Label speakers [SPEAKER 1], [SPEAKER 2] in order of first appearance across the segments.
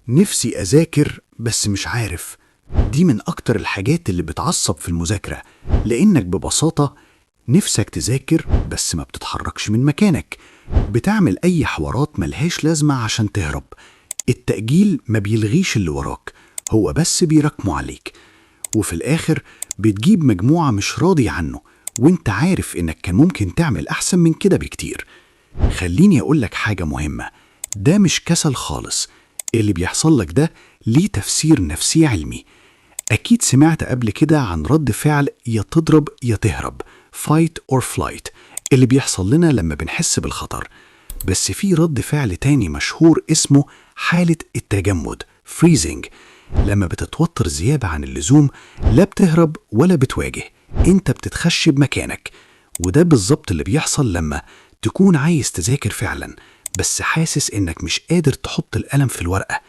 [SPEAKER 1] نفسي أذاكر بس مش عارف. دي من أكتر الحاجات اللي بتعصب في المذاكرة، لأنك ببساطة نفسك تذاكر بس ما بتتحركش من مكانك، بتعمل أي حوارات ملهاش لازمة عشان تهرب. التأجيل ما بيلغيش اللي وراك، هو بس بيراكمه عليك، وفي الآخر بتجيب مجموعة مش راضي عنه، وانت عارف إنك كان ممكن تعمل أحسن من كده بكتير. خليني أقولك حاجة مهمة، ده مش كسل خالص. اللي بيحصل لك ده ليه تفسير نفسي علمي. أكيد سمعت قبل كده عن رد فعل يا تضرب يا تهرب، fight or flight، اللي بيحصل لنا لما بنحس بالخطر. بس في رد فعل تاني مشهور اسمه حالة التجمد، freezing. لما بتتوتر زيادة عن اللزوم، لا بتهرب ولا بتواجه، انت بتتخشب مكانك. وده بالظبط اللي بيحصل لما تكون عايز تذاكر فعلا بس حاسس انك مش قادر تحط القلم في الورقة.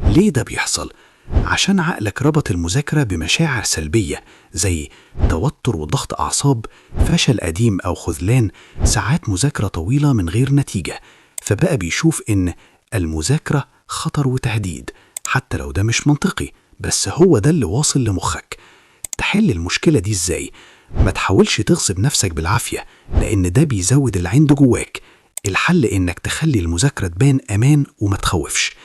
[SPEAKER 1] ليه ده بيحصل؟ عشان عقلك ربط المذاكرة بمشاعر سلبية زي توتر وضغط أعصاب، فشل قديم أو خذلان، ساعات مذاكرة طويلة من غير نتيجة، فبقى بيشوف إن المذاكرة خطر وتهديد، حتى لو ده مش منطقي، بس هو ده اللي واصل لمخك. تحل المشكلة دي إزاي؟ ما تحاولش تغصب نفسك بالعافية، لأن ده بيزود العند جواك. الحل إنك تخلي المذاكرة تبان أمان وما تخوفش.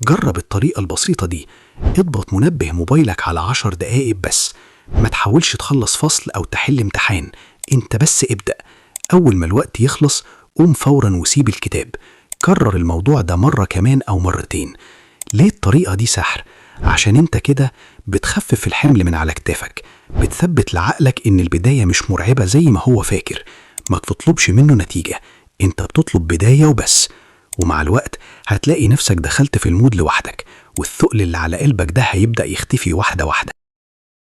[SPEAKER 1] جرب الطريقة البسيطة دي: اضبط منبه موبايلك على 10 دقايق بس. ما تحاولش تخلص فصل أو تحل امتحان، انت بس ابدأ. أول ما الوقت يخلص قوم فورا وسيب الكتاب. كرر الموضوع ده مرة كمان أو مرتين. ليه الطريقة دي سحر؟ عشان انت كده بتخفف الحمل من على كتافك، بتثبت لعقلك ان البداية مش مرعبة زي ما هو فاكر. ما تطلبش منه نتيجة، انت بتطلب بداية وبس. ومع الوقت هتلاقي نفسك دخلت في ال mood لوحدك، والثقل اللي على قلبك ده هيبدأ يختفي واحدة واحدة.